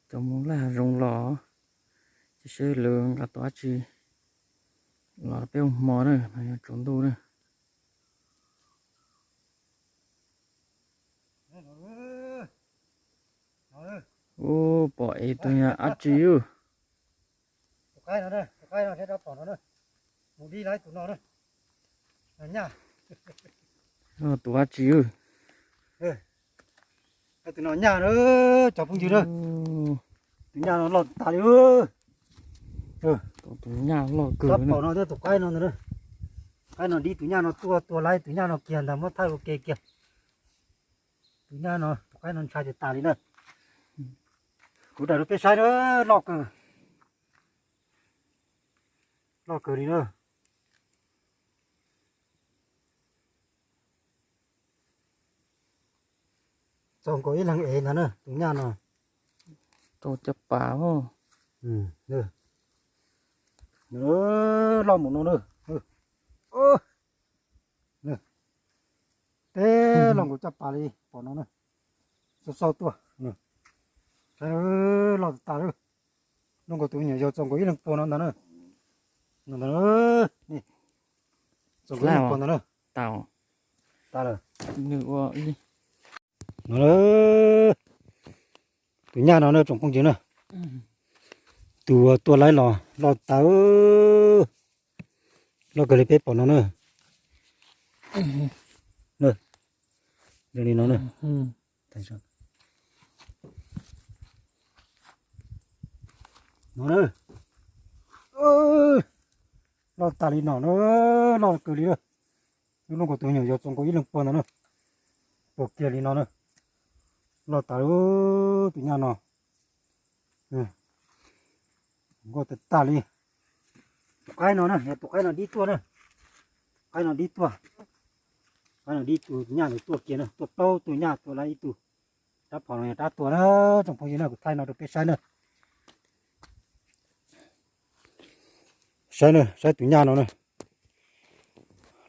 Cov mus laj hav zoov los, ces seb lawv nqa tus dab tsi los rau peb ua hmo na, mas yog tsaus ntuj na. Ub, pom ev tus yog dab tsi ub? Tus qaib no, tus qaib no thiab dab phom no, mus dib laib tus no na. Tus dab tsi ub? Tus no nyaj na, cov phooj ywg na. Tus nyaj no loj tas li. Tus nyaj loj kawg. Dab phom no thiab tus qaib no ntag. Qaib no dib tus nyaj no tuaj tua laib tus nyaj no kiag ntag, muab thaij ua ke kiag. Tus nyaj no, tus qaib no ntshai tas tas li na. Kuv rais rau peb saib na, loj kawg. Loj kawg li na. Txaus nkaus ib leeg ev ntag na tus nyaj no. Txaus caj pas. Loj mus no na. Teb loj nkaus caj pas li pom no na. Xauj xauj tuaj. Saib, loj tas tas li. Loj nkaus tus me nyuam yaus txaus nkaus ib leeg puag no ntag na. Txaus nkaus ib leeg puag ntag na. Tas lawm. No, tus nyaj no na tsoom phooj ywg na. Tus tua laib los loj tas, loj kawg li peb pom no na. Zoo li no na. No na. Loj tas li no na, loj kawg li na. Lub lub nkaus tus me nyuam yaus txaus nkaus ib leeg puag ntawd na. Puag kiag li no na. Loj tas tus nyaj no. Nkauj tas tas li. Tus qaib no na, yog tus qaib no dib tuaj na. Qaib no dib tuaj. Qaib no dib tus nyaj ntawd tuaj kiag na, tuaj plaub tug nyaj tua laib ib tug. Rab phom no yog rab tuag na, tsoom phooj ywg na, kuv thaij no rau peb saib na. Saib na, saib tus nyaj no na.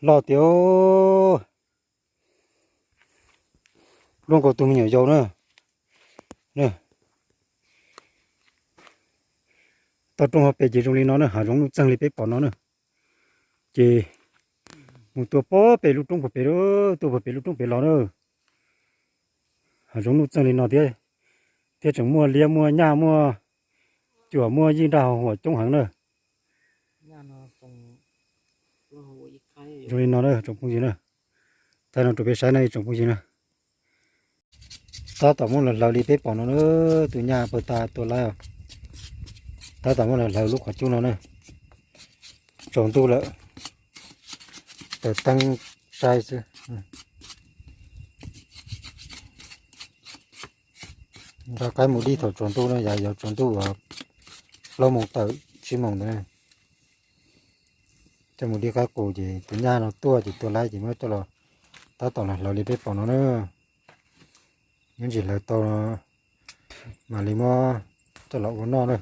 Loj tiag. Loj nkaus tus me nyuam yaus na. Toj roob hauv pes ces zoo li no na, hav zoov nuj txeeg li peb pom no na. Ces mus tua puag pem lub roob puag pem, tuaj puag pem lub roob pem los na. Hav zoov nuj txeeg li no thiab, thiab tseem muaj liab muaj nyaj muaj cuam muaj yij nraj hav huam coob heev na. Zoo li no na tsoom phooj ywg na. Thaij no rau peb saib na tsoom phooj ywg na. Tab tom muab los hlawv li peb pom no na, tus nyaj puag ta tua laib os. Tab tom muab los hlawv lub qhov cub no na. Tsaus ntuj lawm, taws teeb saib xwb. Nqa qaib mus dib thaum tsaus ntuj na, yav yav tsaus ntuj uas plaub moos tawm tsib moos ntawd. Coj mus dib qaib qus ces tus nyaj no tuaj ces tua laib ces muab coj los, tab tom los hlawv li peb pom no na. Nyob ntsis hlawv tau no mam li muab coj los ua noj na.